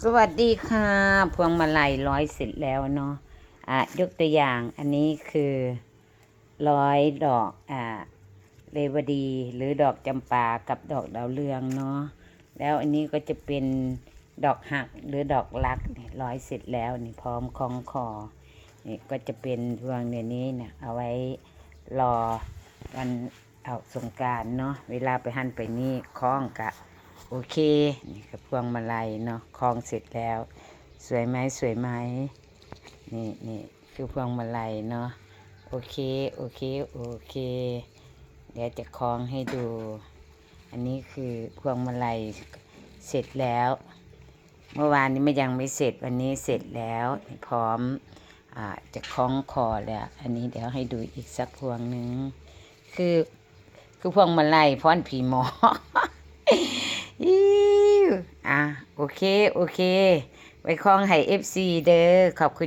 สวัสดีค่ะ พวงมาลัยร้อยเสร็จแล้วเนาะ อ่ะ ยกตัวอย่าง อันนี้คือร้อยดอก อ่า เรวดี หรือดอกจำปากับดอกดาวเรืองเนาะ แล้วอันนี้ก็จะเป็นดอกหักหรือดอกรัก นี่ร้อยเสร็จแล้ว นี่พร้อมคล้องคอ นี่ก็จะเป็นพวงเดี๋ยวนี้นะ เอาไว้รอวัน อອກສົງການເນາະ ເວລາໄປຫັ້ນໄປນີ້ ຄ້ອງກະໂອເຄ. ນີ້ກະພວງມາໄລເນາະ ຄ້ອງເສັດແລ້ວ. ສວຍໄໝ? ສວຍໄໝ? ນີ້ ນີ້ຄືພວງມາໄລເນາະ. ໂອເຄ ໂອເຄ ໂອເຄ ດຽວຈະຄ້ອງໃຫ້ດູ. ອັນນີ້ຄືພວງມາໄລເສັດແລ້ວ. ເມື່ອວານນີ້ມັນຍັງໄມ່ເສັດ ວັນນີ້ເສັດແລ້ວ ພ້ອມ ອາ ຈະຄ້ອງຄໍແລ້ວ. ອັນນີ້ດຽວໃຫ້ດູອີກສັກພວງໜຶ່ງ ຄື ຄືພວງມາໄລຟ້ອນຜີໝໍ. ອີ ອາ ໂອເຄ ໂອເຄ ໄວ້ຄ້ອງໃຫ້ເອັຟຊີເດີ. ຂອບຄຸນ.